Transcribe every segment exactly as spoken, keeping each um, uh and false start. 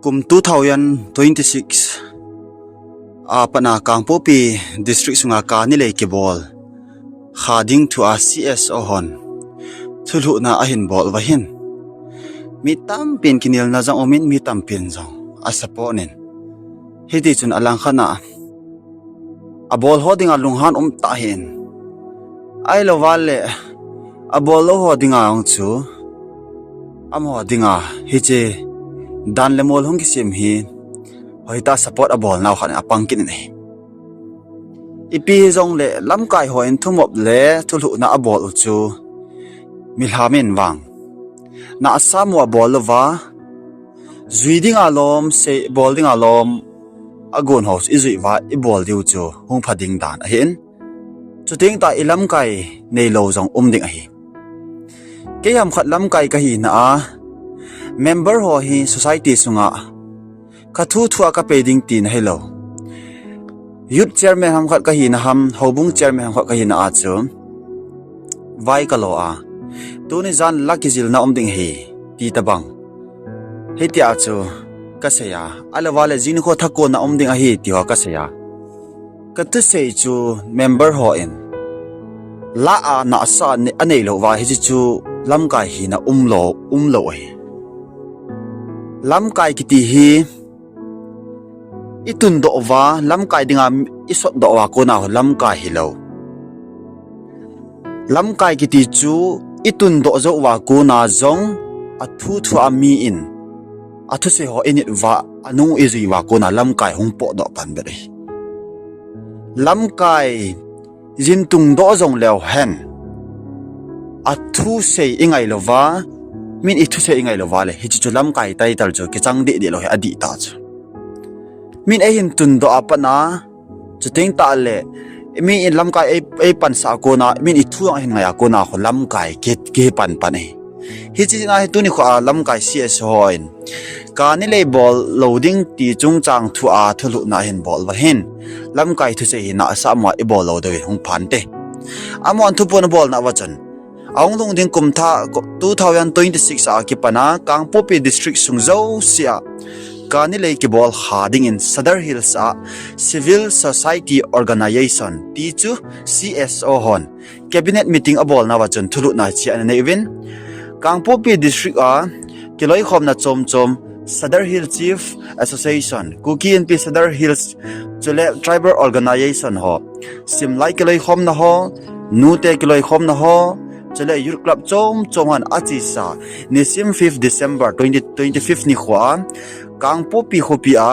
Kum two thousand twenty-six a pat a Kangpokpi District sunga kani lei kibol kha ding thu a C S O hon thulhuhna ahin bol uva hin, mi tampin kinelna jong umin, mi tampin jong a support in, hiti chun alangkhat a abol ho dinga lunghan um tah ahin. Ahilouva le, abol lou ho dinga jong chu, amaho dinga hiche dan le mol hung kisem hi, hoitah support abolnau khat in apang kit in ahi. Ipi hijongle lamkai hon thumop le thulhuhna abol u chu milham in vang nahsah mo abol uva, jui dinga lom, sei bol dinga lom, agon ho chu ijui uva ibol diu chu hung pha ding dan ahin. Chuteng tah ilamkai neilou jong um ding ahi. Kei ham khat lamkai kahina a, member ho hi society sunga kathu thua kapei ding tina hilou, youth chairman ham khat kahina ham, houbung chairman ham khat kahina a chu vai kalo a, tuni jan la kijilna um ding ahi, ti tobang hitia chu kasei a, ahilouva le jing nikho thakonna um ding ahi, tiho kasei a, kathusei chu member hon la a nahsah anei, aneilouva hiche chu lamkai hina umlou, umlou ahi. Lamkai kiti hi itundoh uva, lamkai dinga isotdoh uva kona ho lamkai hilou. Lamkai kiti chu itundoh jou uva kona jong athu thua mi in athusei ho init uva, anung ijui uva kona lamkai hung potdoh pan beh ahi. Lamkai jin tungdoh jong leu hen, athusei ingailouva, min ithusei ingailouva le, hiche chu lamkai title chu kichang dehdeh lou hi adihtah chu. Min eihin tundoh a pat a, chuteng tah le, mi in lamkai ei, eipansah a kona, min ithu jong ahin ngai a kona kho lamkai ki, kipan pan ahi. Hiche na hi tuni kho a lamkai C S O hon kani lei bol lou ding ti chungchang thu a thulhuhna ahin bol uva hin, lamkai thusei hi nahsah mo a ibol lou diu hi hung phante. Amahon thuphon abolna uva chun, ahung lhung ding kum thah two thousand twenty-six a kipan a Kangpokpi District sung jouse a kani lei kibol kha dingin Sadar Hills a Civil Society Organization, ti chu C S O hon Cabinet meeting abolna uva chun thulhuhna hiche ana nei uvin. Kangpokpi District a kiloikhomna chom chom, Sadar Hills Chief Association, Kuki Inpi Sadar Hills, chule tribal organization ho, simlai kiloikhomna ho, nute kiloikhomna ho, chule youth club chom chom hon achesa nisim fifth December twenty twenty-five nikho a Kangpokpi khopi a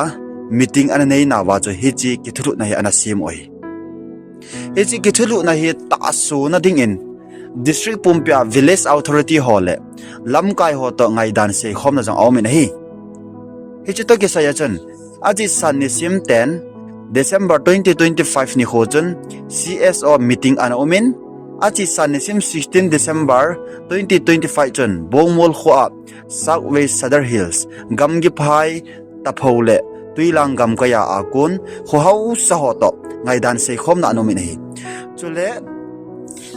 meeting ana neina uva chu hiche kithulhuhna hi ana sem u ahi. Hiche kithulhuhna hi tahsona dingin district pumpi a village authority ho le lamkai ho toh ngaidan seikhomna jong aumin ahi. Hiche toh kisai a chun, achesa nisim ten December twenty twenty-five nikho chun C S O meeting ana umin, achesa nisim sixteen December twenty twenty-five chun Bongmol kho a South West Sadar Hills, Gamgiphai, Taphou le Tuilang gamkaiya a kon kho haosa ho toh ngaidan seikhomna ana umin ahi. Chule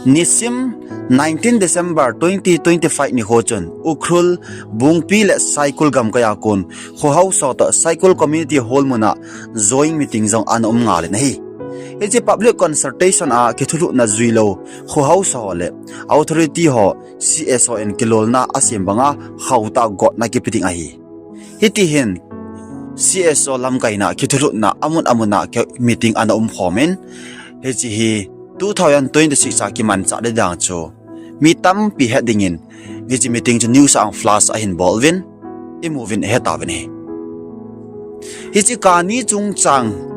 nisim nineteen December twenty twenty-five nikho chun Ukhrul, Bungpi le Saikul gamkaiya kon kho haosa ho toh Saikul Community Hall muna joint meeting jong ana um ngalin ahi. Hiche public consultation a kithulhuhna juilou kho haosa ho le authority ho C S O in kilolna asem banga khautah gotna kipe ding ahi. Hiti hin C S O lamkaina kithulhuhna amun amuna meeting ana umkhomin, hiche hi two thousand twenty-six a kimanchah ding dan chu mi tampi het dingin, hiche meeting chu news a ahung flash ahin bol uvin, imu uvin ihetauvin ahi. Hiche kani chungchang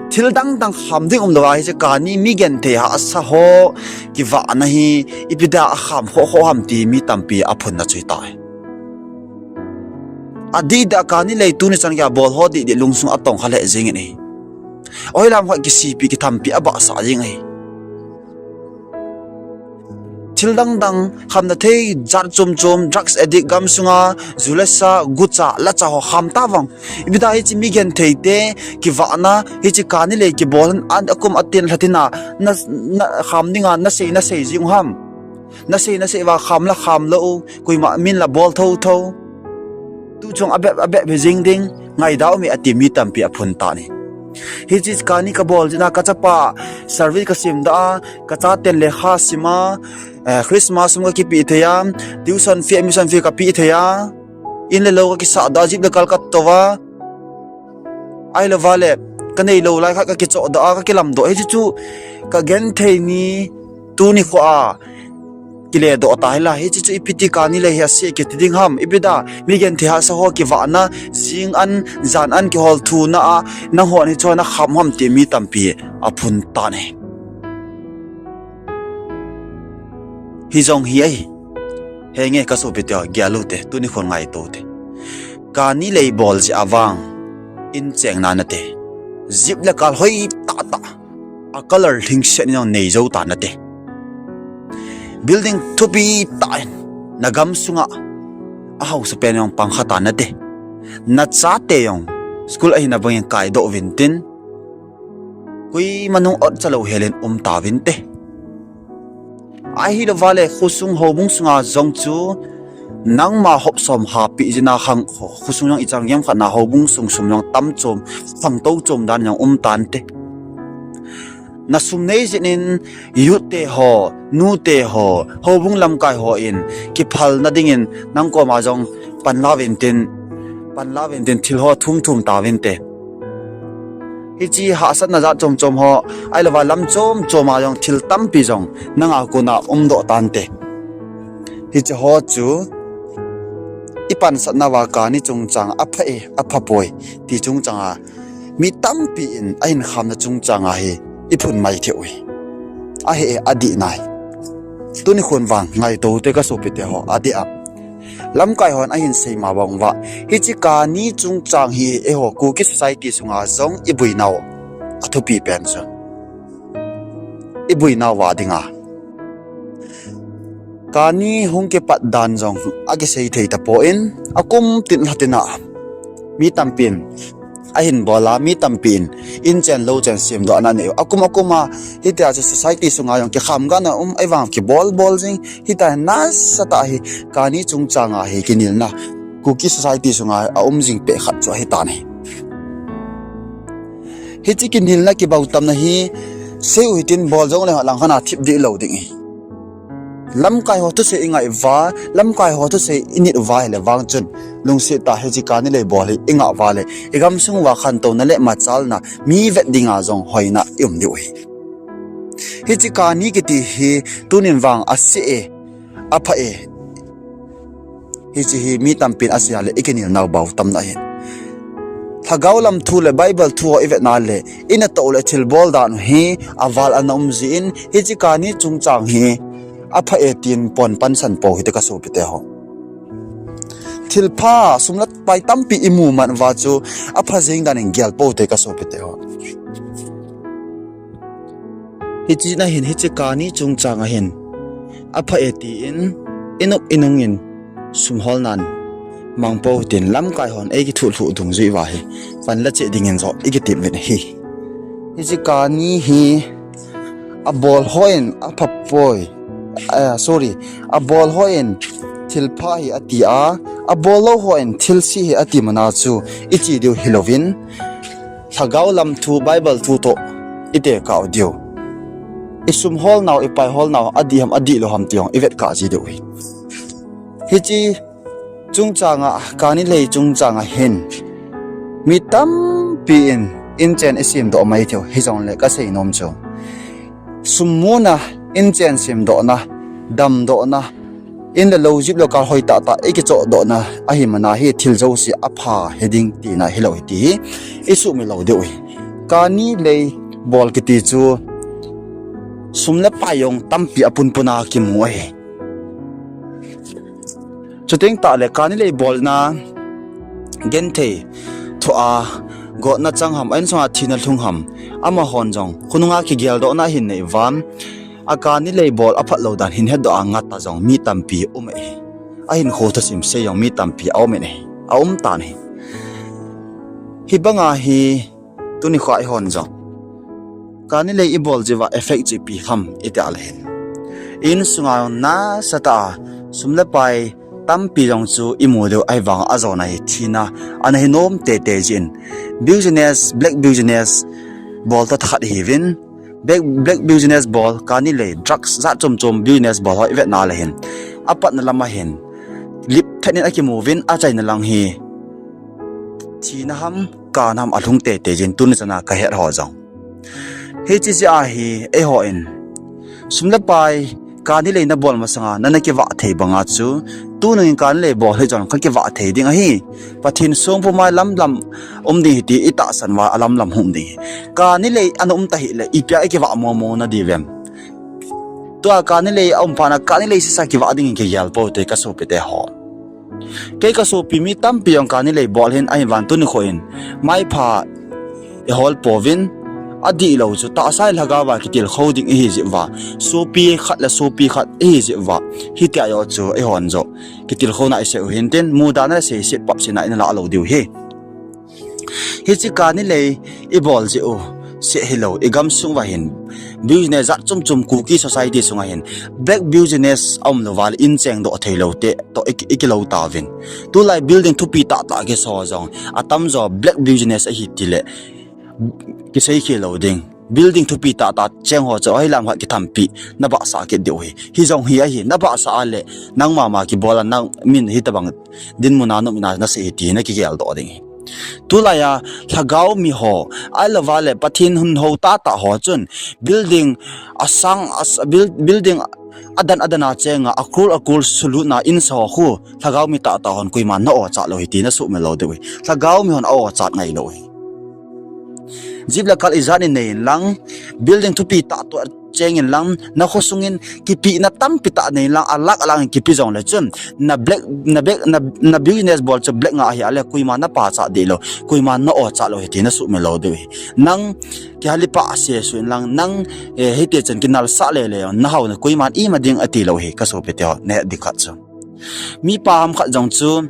thil dangdang kham ding umlouva, hiche kani mi genthei hahsa ho kivahna hi ipi dia akham khoh khoh ham ti mi tampi aphunna chu hitai. Adih dia kani lei tuni chan geiya bol ho dih dih lungsung atongkha lheh jengin ahi. Hoilam khat kisihpeh kithampeh abahsah jeng ahi. Thil dangdang khamna thei jat chom chom, drugs addict, gamsunga ju le sa, gucha, lacha ho kham tavang. Ipi dia hiche mi gentheite kivahna, hiche kani lei kibol, an akum atin lhatina, na, na kham dinga nasei nasei jeng u ham. Nasei nasei uva kham la kham lou, koima min la bol thotho. Tuchung abep abep hi jeng ding. ngaidam e ati mi tampi aphun tan ahi. Hiche kani kabol jeh a kachapa service kasemdoh a, kachaten lekha asima, eh, Christmas sum kakipeh thei a, tuition fee, admission fee kapeh thei a, in le lou kakisahdoh a, jeep le car katou a, ahilouva le, kanei lou lai khat kakichohdoh a, kakilamdoh. Hiche chu kagenthei ni tuni khoa kiledoh ta hila, hiche chu ipi ti kani lei hi ase kiti ding ham, ipi dia, mi genthei hahsa ho kivahna, jing an, jan an kihol thuna a, nahon hiche ho nakham ham ti mi tampi aphun tan ahi. Hijong hi ahi. Henge kasopite, gel ute, tuni khon ngaito ute. Kani lei bol jeh a vang, in chengna nate. Jeep le car hoi tahtah, a colour lhingset in jong neijou ta nate. Building thupi tah in, nagamsunga, ahaosapen jong pangkha ta nate. Nachate jong, school ahina bangin kaidoh uvin tin, koima nung otcha louhel in um tauvinte. Ahilouva le khosung houbung sunga jong chu, nangma hop som hapeh jeh a khang, khosung jong ichan gem khat na houbung sung sum jong tamchom, khangtou chom dan jong um tante. Nasum nei jeh in, youth te ho, nute ho, houbung lamkai hon, kiphalna dingin, nangkoma jong panla uvin tin, panla uvin tin thil ho thum thum tauvinte. Hiche hahsatna jat chom chom ho, ahilouva lam chom chom a jong thil tampi jong, nanga kona umdoh tante. Hiche ho chu, ipansatnauva kani chungchang apha e, aphapoi, ti chungchanga, mi tampi in ahin khamna chungchanga hi, iphun mai thei u hi. Ahi e, adih nai. Tuni khon vang, ngaito ute kasopite ho, adih a. Lamkai hon ahin seima bang uva. Hiche kani chungchang hi eiho Kuki society sunga jong iboinau athupi pen chu. Iboinauva dinga. Kani hung kipat dan jong akisei thei tapon, akum tin lha tina. Mi tampin, ahin bol a, mi tampin, in chen lou chen semdohna anei u. Akum akum a, hitia chu society sunga jong kikham gana um, ahivang kibol bol jing, hitia nasatah hi, kani chungchanga hi kinelna. Kuki society sunga aum jing peh khat chu ahitan ahi. Hiche kinelna kibautamna hi, sei u hitin bol jongle langkhat a thip dih lou ding ahi. Lamkai ho thusei ingai uva, lamkai ho thusei init uva hile vang chun, lungset tah hiche kani lei bol hi ingah uva le, igamsung uva khantouna le machalna, mi vet dinga jong hoina ium diu ahi. Hiche kani kiti hi, tunin vang ase e, apha e. Hiche hi mi tampin asei a le ikinelnau bautamna ahi. Lhagao lam thu le Bible thu ho ivetna le, inatoh le thilbol dan u hi aval ana um jeh in, hiche kani chungchang hi apha e tin pon pansan pou hite kasopite ho. Thilpha sum le pai tampi imu man uva chu apha jeng dan in gel pou hite kasopite ho. Hiche na hin hiche kani chungchang ahin, apha e tin, inop inung in sum holnan mang pou hitin lamkai hon eikithuh lhuh dungjui uva hi, panla cheh dingin joh ikitep uvin ahi. Hiche kani hi abol hon apha poi, ah, sorry, abol hon thilpha hi ati a, abol lou hon thilse hi ati mana chu iche diu hilouvin, lhagao lam thu, Bible thu toh itekah u diu. Isum holnau, ipai holnau, adih ham, adihlou ham ti jong ivetkah ji diu ahi. Hiche chungchanga, kani lei chungchanga hin, mi tampi in, inchen isemdoh mai thei u, hijongle kasei nom chu, sum muna, inchen semdohna, damdohna, in le lou, jeep le car hoi tahtah ikichohdohna ahi mana hi thil jouse apha hiding tina hilou hi ti hi isuhmil lou diu ahi. Kani lei bol kiti chu sum le pai jong tampi apunpun a kimu ahi. Chuteng tahle kani lei bolna genthei thoh a gotna chang ham, a insunga thina lhung ham, amahon jong khonunga kigeldohna ahin nei uva, akani lei bol aphat lou dan hin hetdoh a ngat a jong mi tampi um ahi. Ahinkho thusim sei jong mi tampi aum in ahi, aumtan ahi. Hibanga hi tunikho a eihon jong kani lei ibol jeh uva effect chu ipi ham itia le hin, insunga jong nasatah a sum le pai tampi jong chu imu diu ahivang ajona hi thina ana hi nom teitei jin. Business, black business bol toh thakhat ihiuvin. Black, black business bol, kani lei, drugs jat chom chom business bol ho ivet na le hin, apatna lama hin lip thet in akimuvin, achaina lang hi thina ham, kana ham alhung teitei jin tuni chana kahet ho jong. Hiche jeh a hi eihon sum le pai, kani lei nabol masanga nana kivah thei banga chu, tunung in kani lei bol hi jong kakivah thei ding ahi. Pathen songpuma lamlam um ding hi ti itahsan uva alamlam hung um ding hi. Kani lei ana um tahih le ipi a ikivah momo nadiuvem? Tua kani lei aum phat na kani lei sisa kivah ding in kigel pou te kasopite ho. Kei kasopi mi tampi jong kani lei bol hin ahivang tuni kho in maipha ihol pouvin, adihlou chu tahsa lhagao va kitilkhou ding ihi jeh uva, sopi khat le sopi khat ihi jeh uva, hitia joh chu eihon joh kitilkhouna isei u hintin, mudana le seiset papsetna ina lah lou diu hi. Hiche kani lei ibol jeh u seh hilou, igamsung uva hin business jat chom chom Kuki society sunga hin black business aum louva le incheng doh theilou te toh iki, ikilou tauvin. Tulai building thupi tahtah kiso jong atamjo black business ahi tile kisei khel lou ding. Building thupi tahtah cheng ho chu ahilam khat kithampeh, nabahsah kit diu hi. Hijong hi ahi, nabahsah a le nang mama kibol a nang min hitobang dinmuna nopna nasei hi ti nakigel doh ding hi. Tulai a lhagao mi ho, ahilouva le Pathen hon hou tahtah ho chun building asang, as-, buil-, building adan adan a chenga, a crore a crore sulutna insa ho khu lhagao mi tahtah hon koiman na-ochat lou hi ti nasuhmil lou diu hi. Lhagao mi hon a-ochat ngailou hi. Jeep le kal ijat in nei inlang, building thupi tahtah cheng inlang, nakhosung in kipehna tampi tah nei inlang, a lakh a lakh in kipe jongle chun, na black, na black, na, na business bol chu black nga ahi a le koiman napachat deh lou, koiman na-ochat lou hi ti nasuhmil lou diu hi. Nang kihalipa sesu inlang, nang, eh, hiti chun kinalsah lele jong nahaona koiman ima ding ati lou hi, kasopite ho, nahet ding khat chu, mipa ham khat jong chu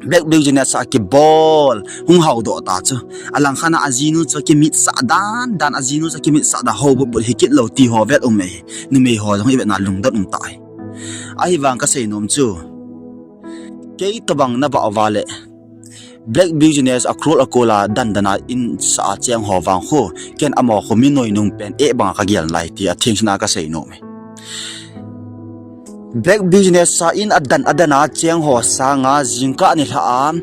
black business a kibol hung haodoh ta chu, alangkhat a ajinu chu akimitsah dan dan, ajinu chu akimitsah dan, hou butbut hikit lou ti ho vet um e. Numei ho jong ivet na lungdon um tah hi. Ahivang kasei nom chu, kei tobang nabah uva le black business a crore a crore a dan dan a insa a cheng ho vang khu, ken amaho khu mi noinung pen eh banga kagel nalai ti athengse a kasei nom e. Black business a in adan adan a cheng ho sanga jingkah nilhah a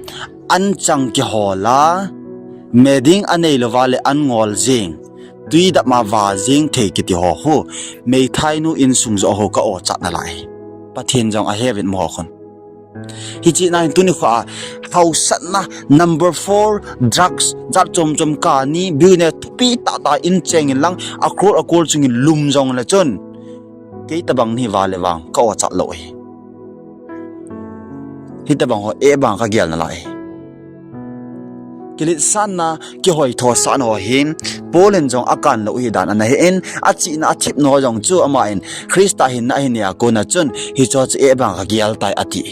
anchang kihol a, meding anei louva le an ngol jeng, twi dap ma va jeng thei kiti ho khu, meithainu insung joh ho ka-ochat nalai. Pathen jong aheuvin amaho khun. Hiche na hin tuni kho a haosatna number four, drugs jat chom chom, kani, business thupi tahtah in cheng inlang, a crore a crore chung in lum jongle chun, kei tobang nahi uva le vang ka-ochat lou hi. Hitobang ho eh banga kagel nalai hi. Kiletsahna, kihoithosahna ho hin Paul in jong akan lou hi dan ana he in, achihna athepna ho jong chu aman Christa hinna ahi nia kona chun hicheho chu eh banga kagel tai ati.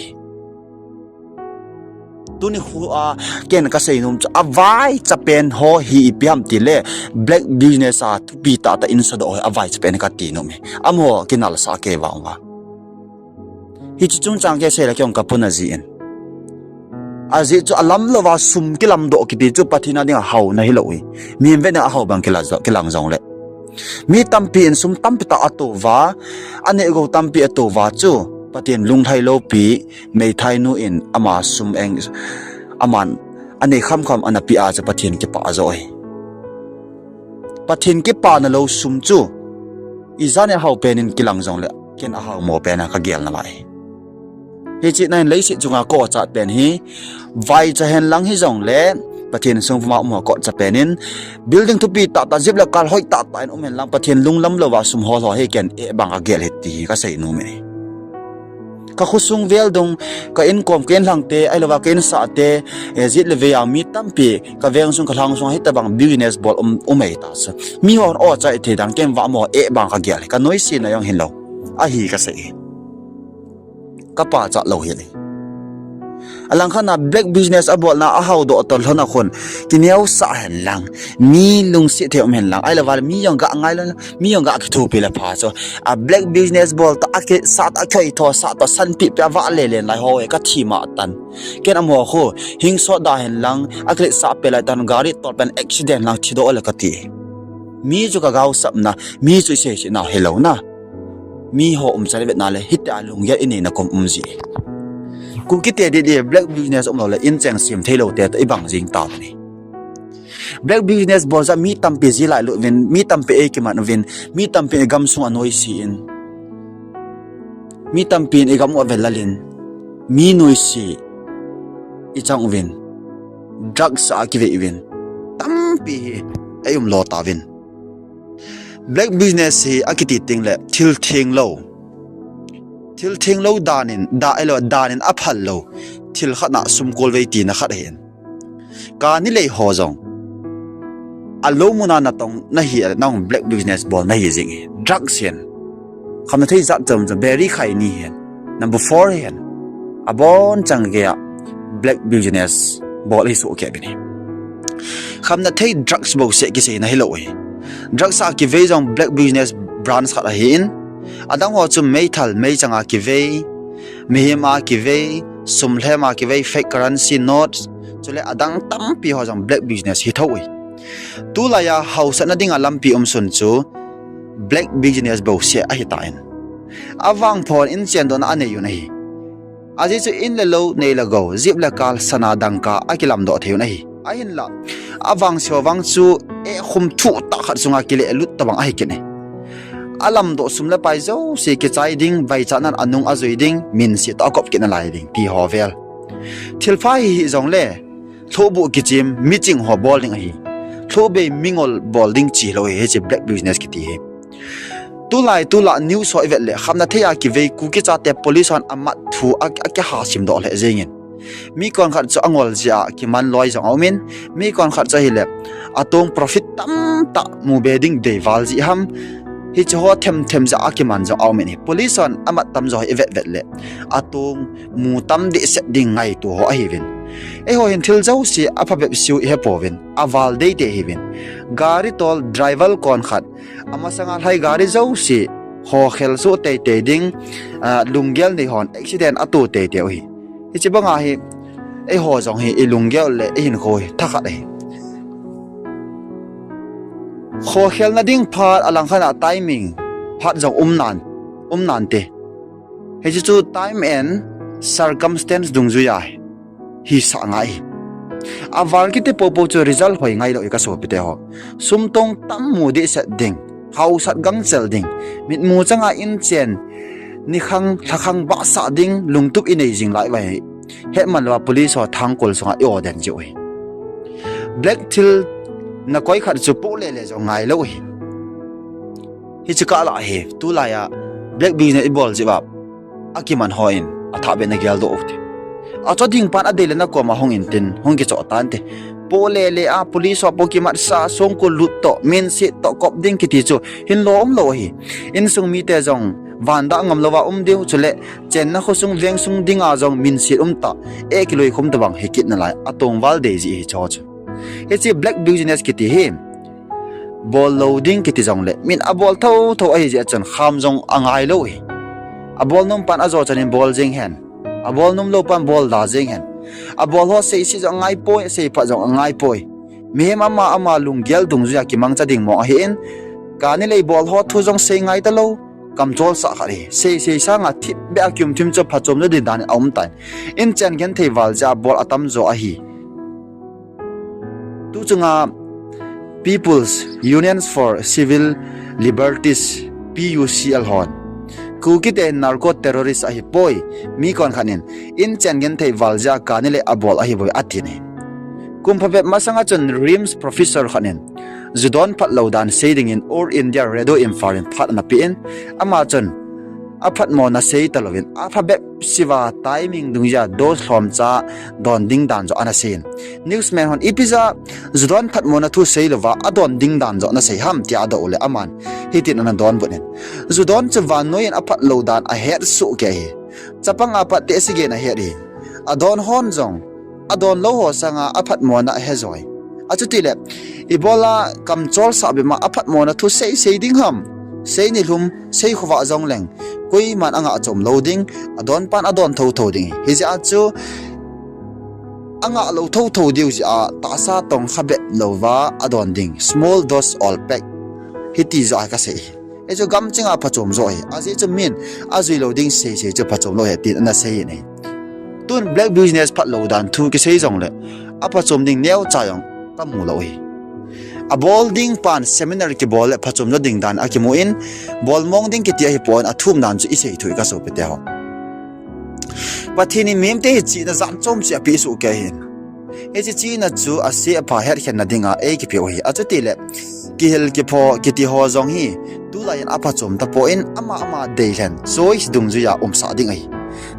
Tuni kho a ken kasei nom chu avaicha pen ho hi ipi ham tile, black business a thupi tahtah in sadoh ho hi avaicha pen kati nom e. Amaho kinalsah kei vang uva. Hiche chungchang kasei le kei jong kapuna jin. Ajeh chu alam louva sum kilamdoh kiti chu Pathen a dinga haona hilou hi. Mihem vetna a hao bang kila jo-, kilang jongle, mi tampi in sum tampi tah atoh uva, aneh gou tampi atoh uva chu Pathen lunglhai lou pi, meithainu in ama sum eng, aman anei khamkham ana peh a chu Pathen kipah jo hi. Pathen kipana lou sum chu ijat in ahao pen in kilang jongle, ken ahao mo pen a kagel nalai hi. Hiche na hin leiset chunga ka-ochat pen hi, vaicha henlang hijongle, Pathen songpuma um ho ka-ochat pen in, building thupi tahtah, jeep le kal hoi tahtah in um henlang, Pathen lunglam louva sum hol ho hi ken eh banga kagel hi ti hi kasei nom e. Kakhosung veldung, ka inkom, ka inlhang te, ahilouva ka insah te, eh, jet le vei a mi tampi, kaveng sung kalhang sung hitobang business bol um, um ei ta chu, miho hon-ochat thei dan ken vang amaho eh banga kagel hi, kanoise na jong hilou. Ahi kasei hi. Kapachat lou hi le. Alang khat na black business abolna ahao doh tol lhon a khun, kineosah hen lang, mi lungset thei um hen lang, ahilou vale mi jong ga ngai lou, mi jong ga kithopi le pha chu. A black business bol ta, akisah ta, akihoi tho sah ta, sanpeh peh a vahle len lai ho e, kathi ma tan. Ken amaho khu, hingsot da hen lang, akisah peh lai tan, gari tol pen accident lang thi doh le kati. Mi chu kagaosapna, mi chu isei sina hilou na. Miho umchan ivetna le, hitia lunggel inei na kom um ji. Kukite didi black business umlou le, incheng sem theilou te toh ibang jing tau ni. Black business bol jeh a mi tampi ji lailut uvin, mi tampi eikiman uvin, mi tampi igamsung anoise in. Mi tampi in igam u avel lal in. Mi noise ichang uvin. Drugs a kivei uvin. Tampi hi eiumlo tauvin. Black business hi akiti teng le thil thenglou. Thil thenglou dan in, da elo dan in aphal lou. Thil khat na sum kol vei tina khat ahin. Kani lei ho jong. Alou muna natong nahi, nang black business bol nahi jing hi. Drugs hin. Khamna thei jat chom chom, beri khaini hin. Number four hin. Abonchan geiya black business bol hi sohkei uvin hi. Khamna thei drugs bouseh kiseina hilou hi. Drugs a kivei jong black business branch khat ahin. Adang ho chu meithal, meichang a kivei, mihem a kivei, sumlhem a kivei, fake currency notes, chule adang tampi ho jong black business hi thou hi. Tulai a haosatna dinga lampi umsun chu black business bouseh ahitan. Avangphon inchen dohna anei un ahi. Ajeh chu in le lou, nei le gou, jeep le car, sana dangka akilamdoh thei un ahi. Ahinla, avangse vang chu ekhum thuh tah khat sunga kilehlut tobang ahi kit e. Alamdoh sum le pai jouse kichai ding, vaichatnan anung ajui ding, minset toh akop kit nalai ding, ti ho vel. Thilpha hi hih jongle, lhohbuh kichim, miching ho bol ding ahi. Lhohbei mingol bol ding chi lou hi, hiche black business kiti hi. Tulai, tulai news ho ivet le, khamna thei a kivei Kuki chate police hon amat thu a, akihasim doh lheh jengin. Mi konkhat chu angol jeh a kiman loi jong aumin, mi konkhat chu ahile, atong profit tamtah mu be ding deival jeh ham, hiche ho themthem jeh a kiman jong aumin hi. Police hon amat tamjo hi ivet vet le, atong mu tam dehset ding ngaito ho ahiuvin. Eiho hin thil jouse aphabep seu ihepouvin, aval deitei ahiuvin. Gari tol driver konkhat, amasanga lhai gari jouse, khokhel soh teitei ding, lunggel nei hon accident ato teitei u ahi. Hiche banga hi, eiho jong hi ilunggel le ihinkho hi thakhat ahi. Khokhelna ding phat alangkhat a timing phat jong um nan, um nante. Hiche chu time and circumstance dungjuia hisah ngai ahi. Aval kiti poupou chu result hoi ngailou hi kasopiteho. Sum tong tam mu dehset ding, haosat gangchel ding, mitmu changa inchen, nikhang lhakhang bahsah ding lungtup inei jing lai uva hi, hetman louva police ho thangkol sunga i-o den jiu hi. Black thil nakoi khat chu poh lele jong ngailou hi. Hiche kah lah hi, tulai a black business ibol jeh uva akiman hon athahbeh in ageldoh ute. Acho ding pan adei le nakoma hung intin, hung kichoh tante. Poh lele a police ho poh kimatsah, songkul lut toh, minset toh kop ding kiti chu hinlo umlou ahi. Insung mite jong vangdah ngam louva um diu, chule chenna khosung vengsung dinga jong minset umtah, eh, kiloikhum tobang hikit nalai, atongval dei jeh hicheho chu. Hiche black business kiti hi bol lou ding kiti jongle, min abol thouthou ahijeh chun kham jong angailou hi. Abol nom pan ajo chanin bol jeng hen, abol nom lou pan bol da jeng hen. Abol ho seise jong angaipoi, seiphat jong angaipoi. Mihem ama ama lunggel dungjuia kimangcha ding mong ahin, kani lei bol ho thu jong sei ngai talou, kamcholsah khat ahi. Seisei sanga thipbeh a kium thim chu phachomna ding dan in aumtan. Inchen genthei val jeh a bol atamjo ahi. Tuchunga People's Unions for Civil Liberties, P U C L hon, Kukite narco terrorist ahipoi, mi konkhat in inchen genthei val jeh a kani lei abol ahibouve atin ahi. Kum phabep masanga chun RIMS professor khat in, ju don phatlou dan sei dingin All India Radio Imphal in phat anapen, ama chun aphatmona sei talouvin, aphabep seuva timing dungjuia dose lhomcha don ding dan joh anaseiyin. Newsman hon ipi jeh a ju don phatmona thu seilouva adon ding dan joh nasei ham tia adoh uleh aman hitin anadonbut in, ju don chu vannoi in aphatlou dan ahetsoh kei ahi. Chapang a pat tehse geiyin ahet ahi. Adon hon jong adon lou ho sanga aphatmona ahe joi. Achutile ibola kamchol sah bep ma aphatmona thu sei sei ding ham, sei nilhum, sei khovah jongleng koiman angah chom lou ding, adon pan adon thotho ding ahi. Hijeh a chu angah lou thotho diu jeh a tahsa tongkha bep louva adon ding, small dose all pack, hiti joh a kasei ahi. Hichu gamchenga phachom joh ahi. Ajeh chu min ajui lou ding seisei chu phachom lou ahi tin ana sei in ahi. Tun black business phatlou dan thu kisei jongle aphachom ding neocha jong kamu lou ahi. Abol ding pan seminar kibol le phachom jo ding dan akimu in, bolmong ding kiti ahipon, athum dan chu isei thu hi kasopiteho. Pathen in mihemte hi chihna jat chom cheh apeh sohkei ahin. Hiche chihna chu ase apha hetkhenna dinga eikipeu ahi. Achutile kihil kipho kitiho jong hi tulai in aphachom tapon, ama ama deilhen choice dungjuia umsah ding ahi.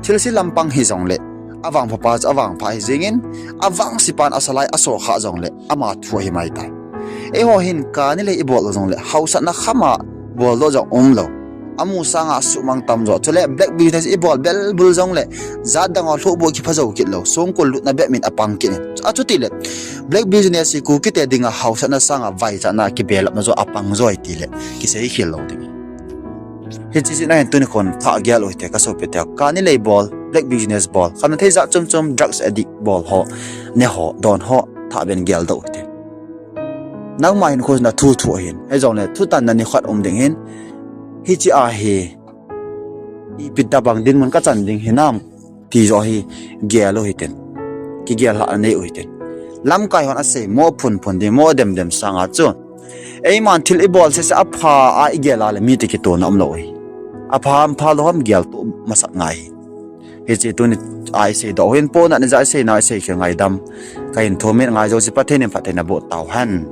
Thilse lampang hijongle avangphapa chu avangpha hijengin, avangsepan asalai asokhah jongle ama thu ahimaitai. Eiho hin kani lei ibol u jongle haosatna khama boldoh jong umlou. Amu sanga suhmang tamjo. Chule black business ibol belbul jongle jatdang ho lhuhboh kipha jou kit lou, songkul lutna bep min apang kit in. Achutile black business hi Kukite dinga haosatna sanga vaichatna kibelapna jo apang joi tile kisei khel lou ding. Hiche jeh a hin tuni khon thah gel u hite kasopite. Kani lei bol, black business bol, khamna thei jat chom chom, drugs addict bol ho, neho, don ho, thah ben geldoh u hite. Nangma hin khosna thu thu ahin, hijongle thutanna nikhat um ding ahin, hiche a hi ipi tobang dinmun kachan ding hinam ti joh hi gel u hitin, kigel lhahna nei u hitin. Lamkai hon asei mo phunphun ding, mo demdem sanga chu eiman thil ibol sese apha a igel a le mite kitona umlou ahi. Apha ham phalou ham geltoh masat ngai ahi. Hiche tuni a iseidoh hin, pona nija isei nau isei khel ngaidam kahin thum in, ngai jouse Pathen in phattheina boh tauhen.